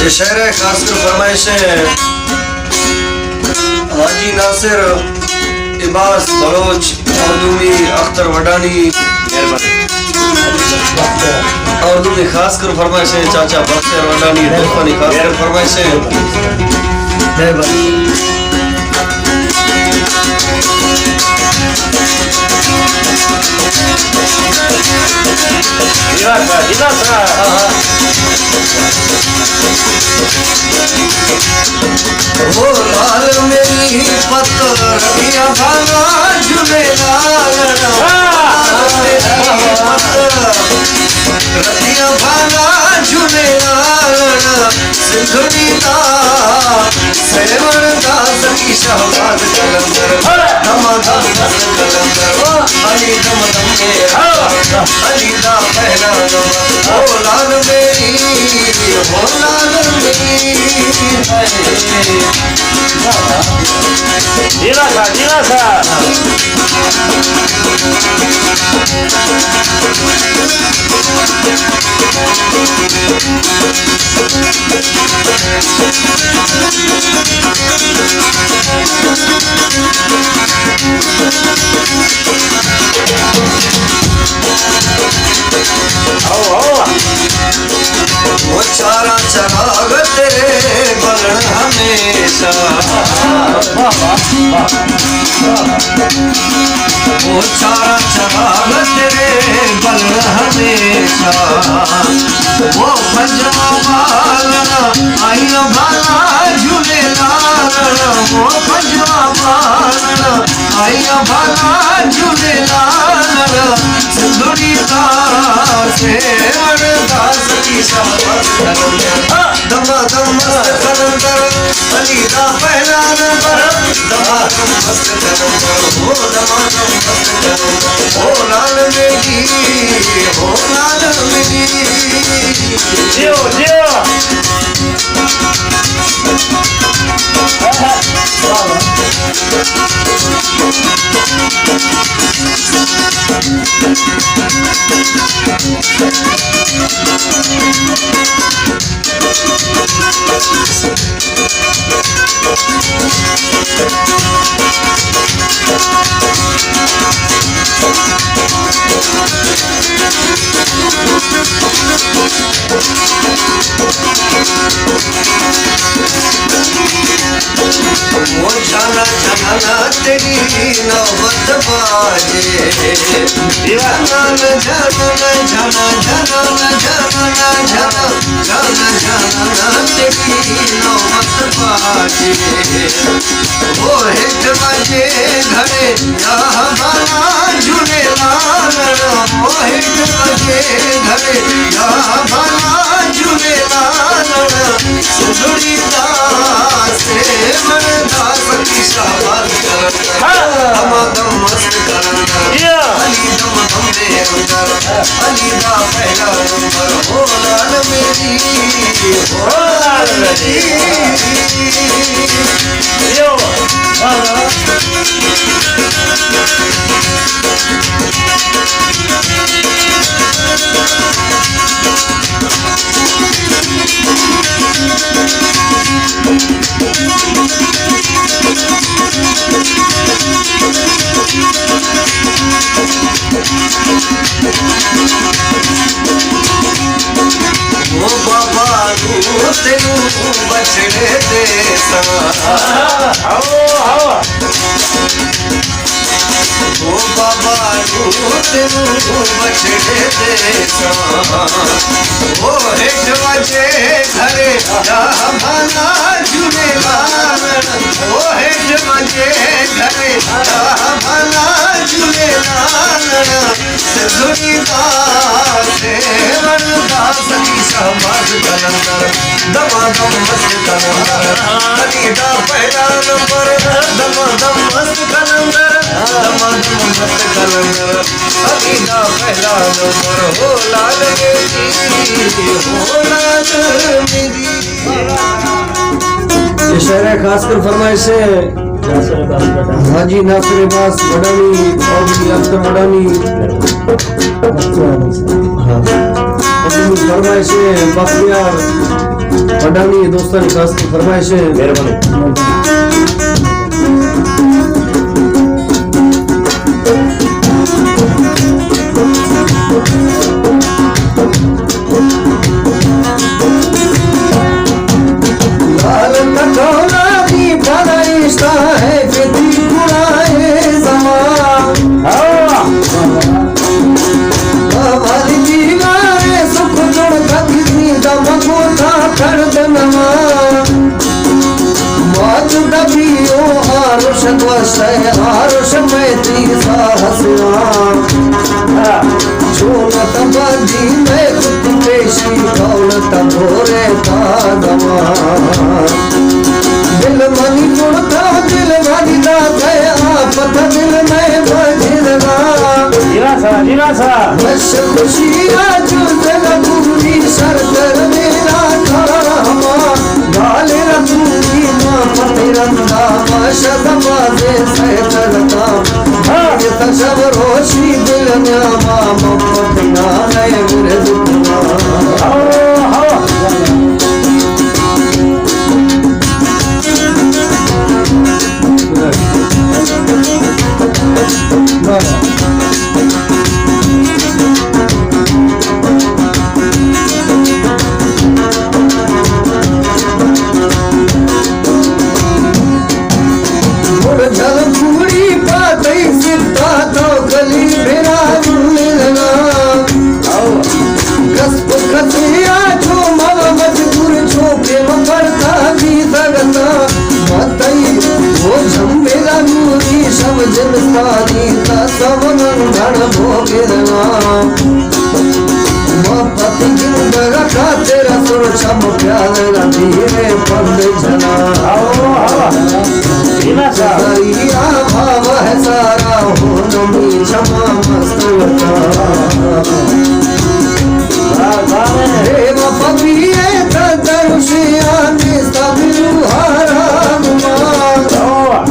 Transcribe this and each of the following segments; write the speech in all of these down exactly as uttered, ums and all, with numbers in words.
شعر خاص کر فرمائش ہے حاجی ناصر عباس بلوچ، اردو میں اختر وڈانی۔ مہربانی۔ اردو میں خاص کر فرمائش ہے چاچا بختیار وڈانی، دوستانی خاص کر فرمائش ہے۔ مہربانی۔ جی واہ، جی واہ۔ او لال میری پت رکھیا بھالا جھولے لال۔ رکھیا بھالا جھولے لال۔ سندھڑی دا سیوݨ دا سخی شہباز قلندر۔ دما دم مست قلندر، علی دم دم میرا، علی دا پہلا نمبر۔ او لال میری، او لال میری۔ جیوا سا، جیوا سا۔ آؤ، آؤ۔ او چاراں چراغ تیرے بلݨ ہمیشہ۔ واہ، واہ، واہ۔ او چاراں چراغ تیرے بلݨ ہمیشہ۔ او پنجواں ٻالݨ آئی بھالا جھولے لال۔ او پنجواں ٻالݨ آئی بھالا جھولے لال۔ سندھڑی دا سیوݨ دا سخی شہباز قلندر۔ دما دم مست قلندر، علی دا پہلا نمبر۔ دما دم مست قلندر، او دما دم مست قلندر۔ او لال میری، او لال میری۔ جیو، جیو۔ او جھانا جھانا تیݙی نوبت باجے۔ جھانا جھانا جھانا جھانا جھانا جھانا جھانا جھانا تیݙی نوبت باجے۔ او ہک وڄے گھڑے یا بھالا جھولے لال۔ او ہک وڄے گھڑے یا بھالا جھولے لال۔ سندھڑی دا سیوݨ دا سخی شہباز قلندر۔ ہاں۔ دما دم مست قلندر۔ جی ہاں۔ علی دم دم دے اندر۔ علی دا پہلا نمبر۔ او لال میری، او لال میری۔ جیو۔ او بابا نو تینوں بچڑے ݙیساں۔ آؤ، آؤ۔ او بابا نو تینوں بچڑے ݙیساں۔ او ہک وڄے گھڑے یا بھالا جھولے لال۔ او ہک وڄے گھڑے یا بھالا جھولے لال۔ سندھڑی دا سیوݨ دا سخی شہباز قلندر۔ دما دم مست قلندر۔ علی دا پہلا نمبر۔ دما دم مست قلندر۔ دما دم مست قلندر۔ علی دا پہلا نمبر۔ او لال میری، او لال میری۔ یہ شعر ہے خاص کر فرمائش ہے حاجی ناصر عباس وڈانی اور بھی اختر وڈانی۔ ہاں۔ اور بھی فرمائش ہے بختیار وݙانی دوستاں دی خاص فرمائش ہے۔ مہربانی۔ لال تکولا دی بڑا عشق ہے، فدی گناہ زمان۔ ہاں۔ والی دیوارے سکھ جڑ گھدی دا مگو تھا کھڑ دنوا۔ موت دبی او عرش دوشے، عرش میں تیسا ہسنا۔ چون تبادی میں خود پیشی، کون تبورے تا دوا۔ دل منی گڑتا، دل منی دا گئے آفت، دل میں بجھنا۔ جیوا سا، جیوا سا۔ بس خوشی آ جز لگوری، سر در میرا کاما۔ گال رسولی ما پترندا، ما شد بازے سیدلتا۔ ہاں۔ یہ تشب روشی دل نیاما، ما پتنا نئے مرد کنا۔ ہاں، ہاں۔ مڑ جھل پوری پاتئی ستا تو گلی بھرا ملنا۔ کسب کسیا جو ماں مجبور چھو کے مکڑتا بھی سگتا۔ متئی وہ جھمبلا نوری شب جنسانی تا سب نندھڑ بھوگنا۔ ماں پتی گندگا خاطر سر چھم پیال ردی میں پند جھنا۔ آؤ، آؤ۔ جیوا سا۔ دریا بھاو ہے سارا ہو نمی چھما مست وتا۔ واہ، واہ۔ دیو پبیے تدرشیان سب لوہارا گمان۔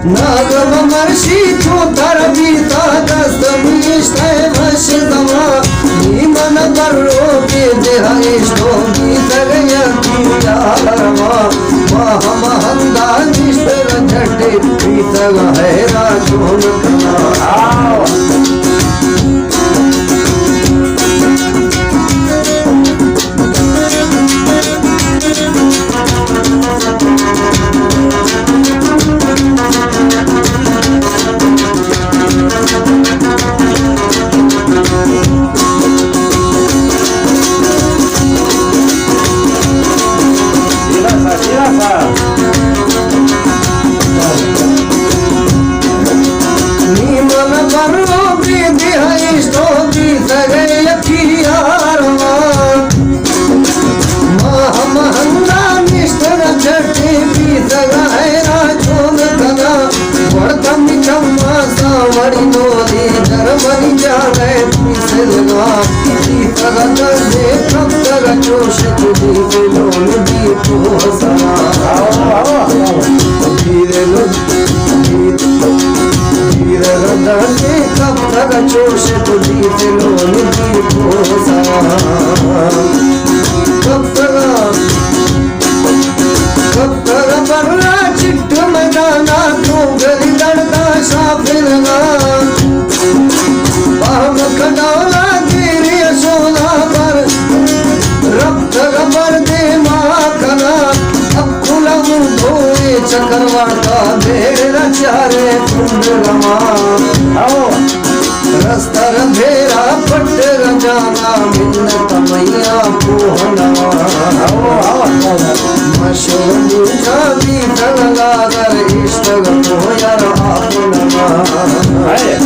ناگم مرشی تو تر بیتا دست میشتے وش زمان۔ ایمن برو کے دہائش تو بیت گیا کیا روا۔ ماہ مہندان جس پر جھٹے بیت گا ہے راجون کنا۔ آؤ۔ جیوا سا، جیوا سا۔ نی من پرو بی دہائش تو بی سگے یکی یارواں۔ ماہ مہنگا نشتر جھٹی بی سگا ہے راجون کنا۔ وڑ تم چما سا وڑی دولی جرمنی جانے تھی سلوا۔ تھی سگا دردے کم سگا چوش تھی سلون دی تو سما۔ دھیرے لو، دھیرے لو، دھیرے لو، دردے کم سگا چوش تھی سلون دی تو سما۔ کب سگا، کب سگا برا چٹ میدانا تو گلی دڑدا شافلنا۔ باہم کھڈاولا گیری اشولا پر، رب تگبر دے ماں کنا۔ اکھلا منہ دھوئے چکر وڑتا بھیڑ چارے کنڈ رواں۔ آؤ۔ رستر بھیرا پٹ رجانا منت میاں پوہنا۔ آؤ، آؤ، آؤ۔ مشہور جاندی تنگا در عشق کو یار آپ نما۔ ہائے۔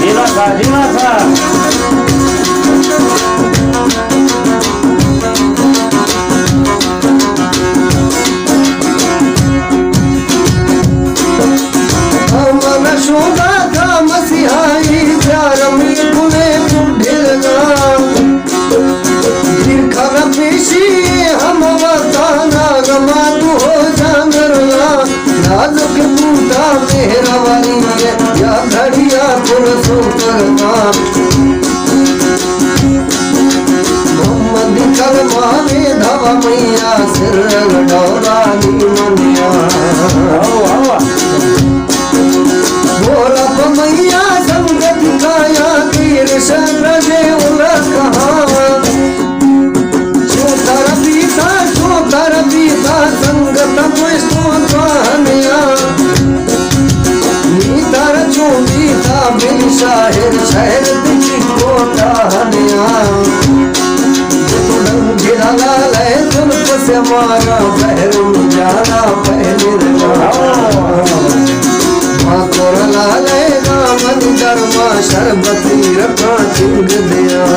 جیوا سا، جیوا سا۔ رسول کرتا۔ محمد دی کلمہ ویندھا وا میاں، سر ڈولا نی منیا۔ بولا پمیا سنگت کایا، تیر شر دے الا کہاں۔ چوں در پیتا، چوں در پیتا، سنگت مستوں کہنیا۔ نی در چوں پیتا، بن شاعر شہر دی کوٹا ہنیا۔ جتوں ڈنگ گرا لا لے، تن پسے مارا، بحر جانا پہلے رہا۔ ماں تورا لالے دامن گرما، شربتی رکھاں چنگ دیاں۔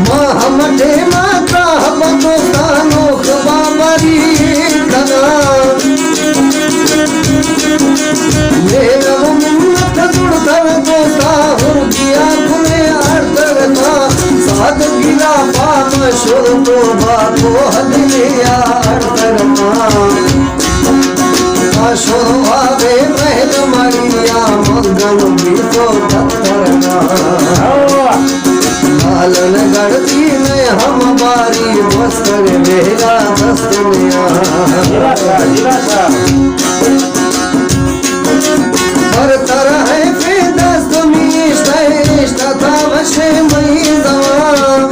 ماہ مٹے ماتا ہم دوستانو خبا مری کنا۔ میرا منت جڑ کر دوستا ہر دیا کنے اڑ کرنا۔ ساد گلا پاک شروع تو با تو ہدلیا اڑ کرنا۔ آشو آوے محل مڑیا، مگن بھی تو ٹکرنا۔ لالن گڑتی میں ہم باری، بستر میرا دست نیا۔ پر طرح پہ دست میشتہ، اشتہ تا وشے مئی زمان۔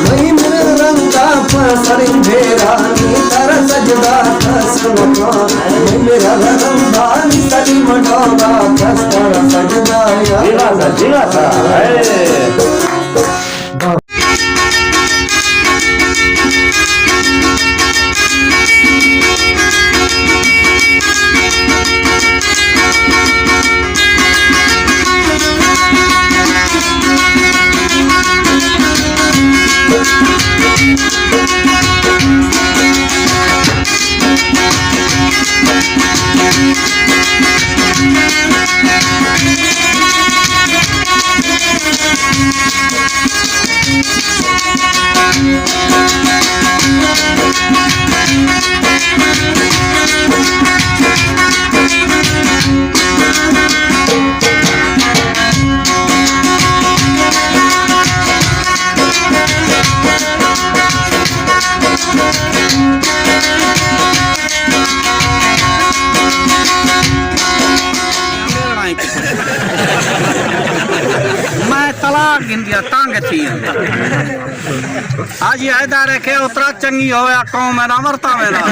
مئی میرا رندا پسرین بھیرانی تر سجدا تسلکا۔ مئی میرا رندا نی سری مڈالا تستر سجدا یا۔ جی وا سا، جی وا سا۔ اے۔ میں طلاق گھندیا تنگ تھی ہوں۔ حاجی حیدر ہے کہ اترا چنگی ہویا قوم ہے نا ورتا ویلا۔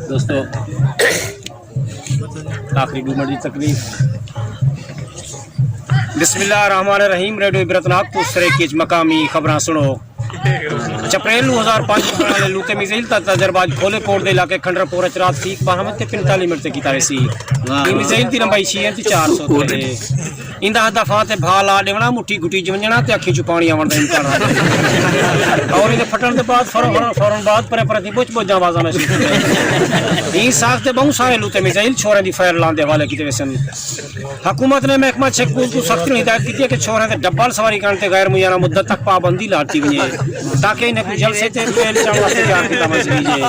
دوستو، آخری ڈو منٹ دی تقریر۔ بسم اللہ الرحمن الرحیم۔ ریڈیو عبرت ناک تو سرائیکی اچ مقامی خبراں سنو۔ چپریل ݙو ہزار پنج والے لوتے میزائل دا تجربہ اڄ کھولے پور دے علاقے کھنڈر پور اچ رات ٹھیک ٻارہاں وڄے تے پنتالیس منٹ تے کیتا ویسی۔ ایں میزائل دی لمبائی چھ انچ چار سو تے ایندا ہدف آ تے بھا لا ݙیوݨا، مٹھی گھٹی اچ ونڄݨا تے اکھیں چوں پاݨی آوݨ دا امکان ہے۔ اور ایندے پھٹݨ دے بعد فوراً، فوراً، فوراً بعد پرے پرے دی ٻچ ٻچ آوازاں محسوس تھیندین۔ ایں ساز تے ٻہوں سارے لوتے میزائل چھوہریں دی فائر لان دے حوالے کیتے ویسن۔ حکومت نے محکمہ چیک پوسٹ کوں سختی نال ہدایت کیتی ہے کہ چھوہریں تے ڈبل سواری کرݨ تے غیر معینہ مدت تک پابندی لا ݙتی ونڄے، تاکہ انہیں کوں جلسے تے بیل چڑھݨ واسطے تیار کیتا ونڄ سڳے۔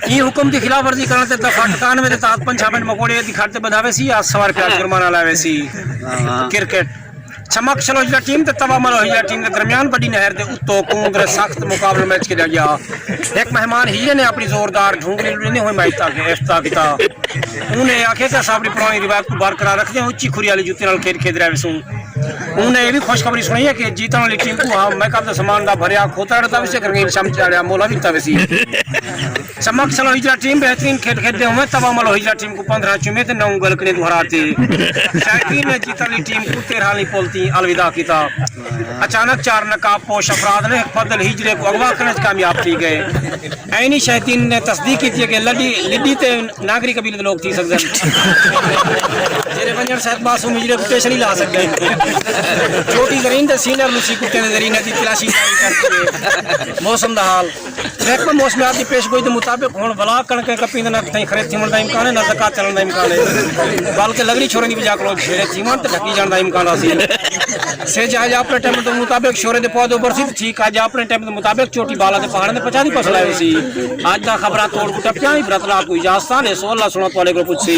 ایں حکم دی خلاف ورزی کرݨ تے دفعہ اٹھانوے دے تحت پنجابی مکوڑے دی کھٹ تے ٻدھا ویسی یا سوار کیا جرمانہ لایا ویسی۔ کرکٹ، چھمک شلوجلا ٹیم تے توا ملوہیلا ٹیم دے درمیان وݙی نہر دے اتوں کوندرے سخت مقابلہ میچ کھیݙیا ڳیا۔ ہک مہمان ہیلے نے اپݨی زوردار ڈھونگلی ݙیندے ہوئے میچ دا افتتاح کیتا۔ انہیں آکھیا کہ اساں اپݨی پراݨی روایت کوں برقرار رکھدے ہوئے اچی کھری والی جتی نال کھیݙ کھیݙ رہے ویسوں۔ انہوں نے یہ بھی خوشخبری سنائی ہے کہ جیتن والی ٹیم کو ہاں میک اپ دا سامان دا بھریا کھوتا رہتا ویسی، رنگین شم چاڑیا مولا وکتا ویسی۔ چمک چلو ہجرا ٹیم بہترین کھیڈ کھیڈدے ہوئے، توا ملو ہجرا ٹیم کو پندرہ چومے تے نو گلکنے تو ہرا تے۔ شائقین نے جیتن والی ٹیم کو تیرہ والی پول تیں الوداع کیتا۔ اچانک چار نقاب پوش افراد نے فضل ہجرے کو اغوا کرنے چ کامیاب تھی گئے۔ اینی شائقین نے تصدیق کی تھی کہ لڈی لڈی تے ناگری قبیلے دے لوگ تھی سکدن۔ جیڑھے ونڄݨ سائت معصوم ہجڑے کوں پیش نہیں لا سڳدے۔ چھوٹی زرین دے سینئر نسی کتے نے زرین دی تلاشی جاری کر ݙتی ہے۔ موسم دا حال۔ محکمہ موسمیات دی پیش گوئی دے مطابق ہݨ ولا کݨکیں کپیں دے نہ تھیں خرید تھیوݨ دا امکان ہے، نہ زکوٰۃ چلݨ دا امکان ہے، بلکہ لڳڑی چھوڑݨ دی وجہ کولوں جھیڑے تھیوݨ تے ڈھکی جاݨ دا امکان راہسی۔ سج اڄ اپݨے ٹائم دے مطابق شورے دے پودے ابھرسی تے ٹھیک اڄ اپݨے ٹائم دے مطابق چوٹی بالا دے پہاڑاں دے پچا دی پسل آئے سی۔ اڄ دا خبراں توڑ کوں ٹپیاں، عبرت ناک کوں اجازتاں ݙیسو، اللہ سوہݨا تہاݙے کولوں پچھسی۔